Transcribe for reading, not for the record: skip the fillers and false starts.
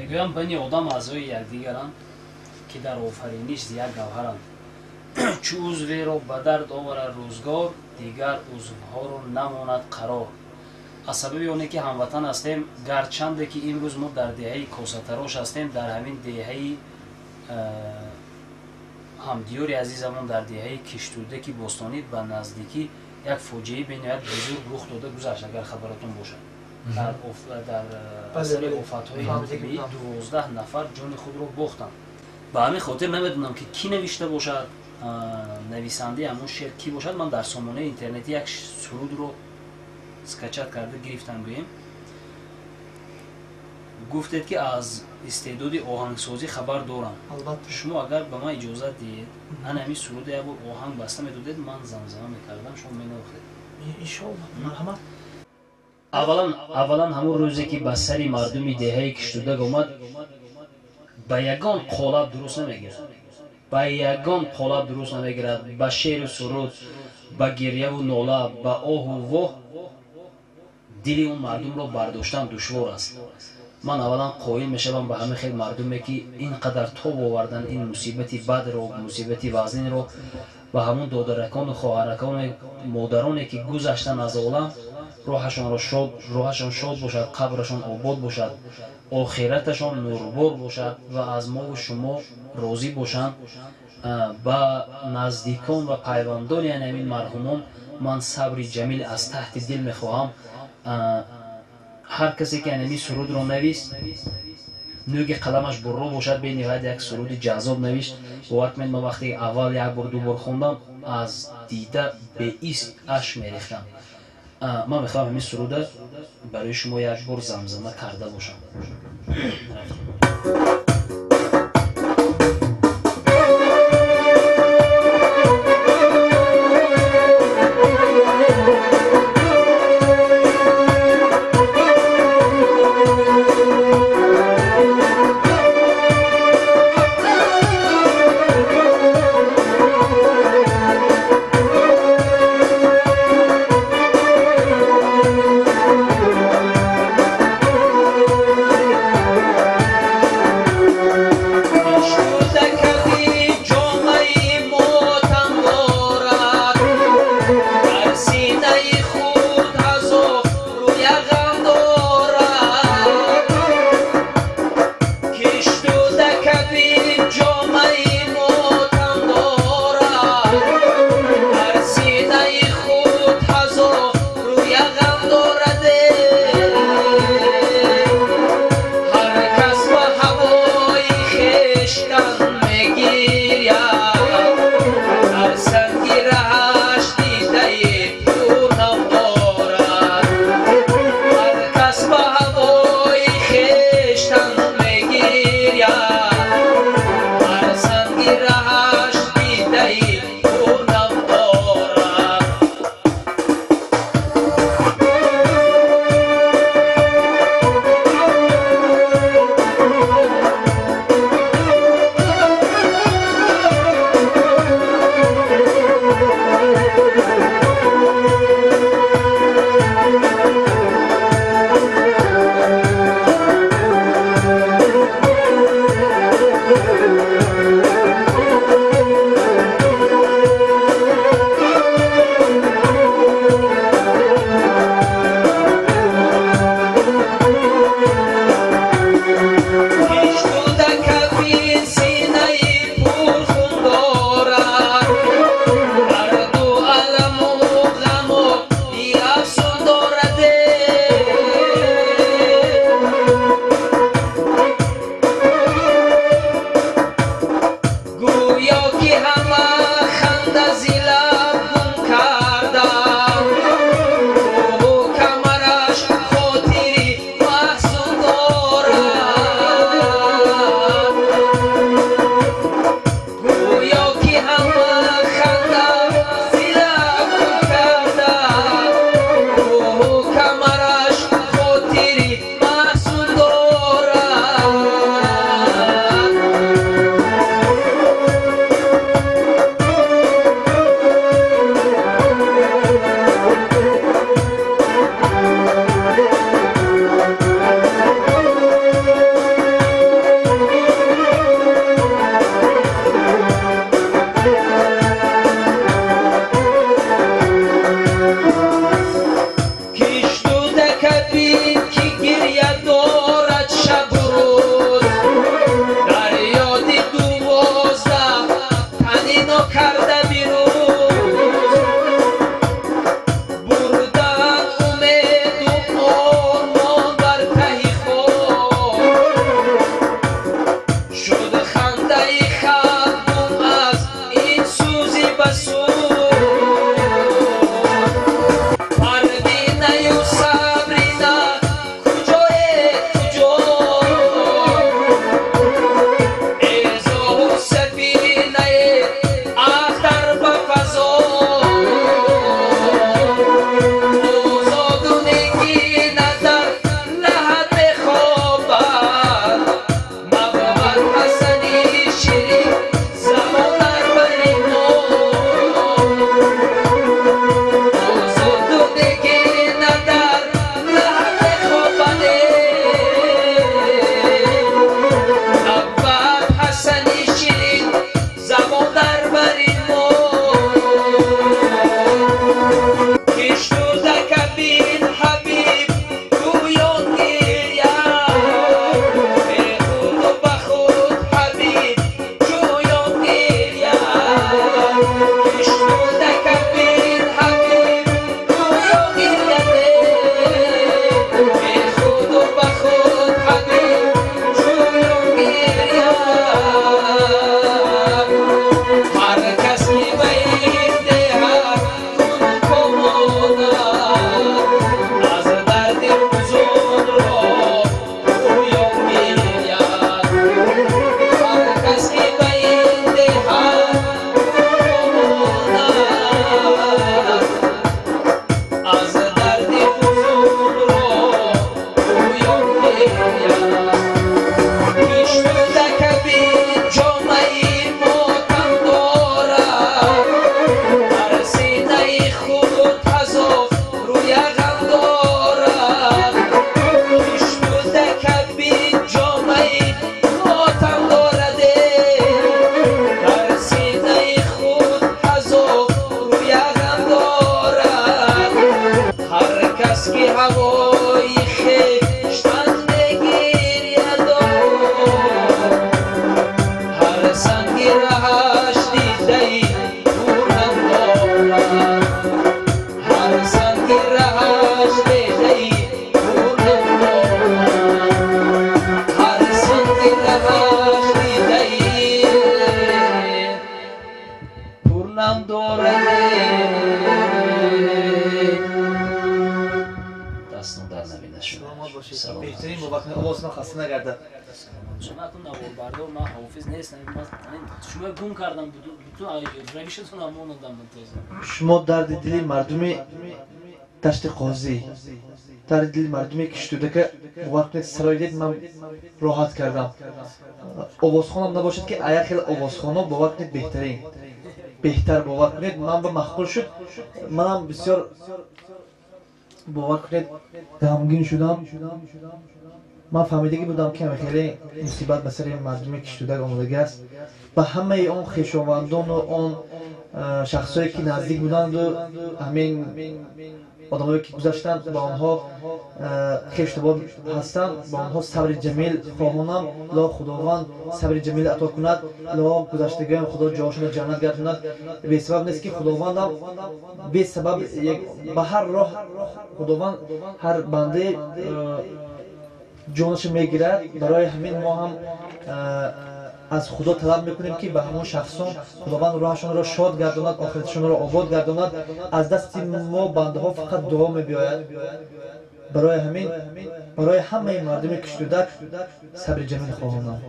Мегӯям, бани одам аъзои якдигаранд, ки дар офариниш як гавҳаранд. Чу узверо ба дард оварад рӯзгор, дигар узвҳоро намонад қарор. Аз сабаби оне ки ҳамватан ҳастем, гарчанде ки имрӯз мо дар деҳаи Косатарош ҳастем, дар ҳамин деҳаи ҳамдиёри азизамон, дар деҳаи Киштудаки бостонӣ ба наздикӣ як фоҷиаи бениҳоят бузург рух дода гузашт, агар хабаратон бошад. Дар асари офатҳои табиӣ 12 нафар ҷони худро бохтанд. Ба ҳамин хотир намедонам ки кӣ навишта бошад, нависандаи ҳамон шеър кӣ бошад. Ман дар сомонаи интернетӣ як сурудро скачать карда гирифтам. Гӯем, гуфтед ки аз истеъдоди оҳангсозӣ хабар дорам. Шумо агар ба ман иҷозат диҳед, ана ҳамин суруда як бор оҳанг баста медодед, ман замзама мекардам, шумо менавохтед. Иншоаллоҳ, марҳамат. Аввалан, ҳамон рӯзе ки ба сари мардуми деҳаи Киштудак омад, ба ягон қолаб дуруст намегирад, ба ягон қолаб дуруст намегирад. Ба шеъру суруд, ба гирьяву нола, ба оҳу воҳ дили он мардумро бардоштан душвор аст. Ман аввалан қоил мешавам ба ҳамин хел мардуме, ки ин қадар тоб овардан ин мусибати бадро, мусибати вазнинро, ба ҳамон додаракону хоҳаракону модароне, ки гузаштан аз олам, рӯҳашонро шод, рӯҳашон шод бошад, қабрашон обод бошад, охираташон нурбор бошад ва аз мову шумо розӣ бошанд. Ба наздикон ва пайвандони яъне ҳамин марҳумон ман сабри ҷамил аз таҳти дил мехоҳам. Ҳар касе ки ҳамин сурудро навист, нӯги қаламаш бурро бошад, бениҳоят як суруди ҷаззоб навишт. Бовар кунед, ман вақте аввал як бор, ду бор хондам, аз дида беист ашк мерехтам. Ман мехоҳам ҳамин суруда барои шумо як бор замзама карда бошам. нагардад. Шумо наворбардор, ман ҳофиз нестам, шумо гум кардам, бутун равишатон мондам. Шумо дарди дили мардуми Дашти Қозӣ, дарди дили мардуми Киштудака бовар кунед, сароидед, ман роҳат кардам. Овозхонам набошад, ки ая хел овозхоно, бовар кунед, беҳтарин, беҳтар, бовар кунед, ман ба маъқул шуд. Манам бисёр, бовар кунед, ғамгин шудам. Ман фаҳмидагӣ будам, ки хеле мусибат ба сари мардуми Киштудак омодагӣ аст. Ба ҳамаи он хешовандону он шахсое, ки наздик буданду ҳамин одамое, ки гузаштанд, ба онҳо хештубор ҳастанд, ба онҳо сабри ҷамил хоҳонам. Ло Худованд сабри ҷамил ато кунад, ло гузаштагиам Худо ҷоашонро ҷаннат гардонад. Бесабаб нест, ки Худовандам бесабаб ба ҳар роҳ Худованд ҳар бандае ҷонашо мегирад. Барои ҳамин мо ҳам аз Худо талаб мекунем, ки ба ҳамон шахсон Худованд роҳашонро шод гардонад, охиратшонро обод гардонад. Аз дасти мо бандаҳо фақат дуо мебиёяд. Барои ҳамин барои ҳамаи мардуми Киштудак сабри ҷамил хоҳонам.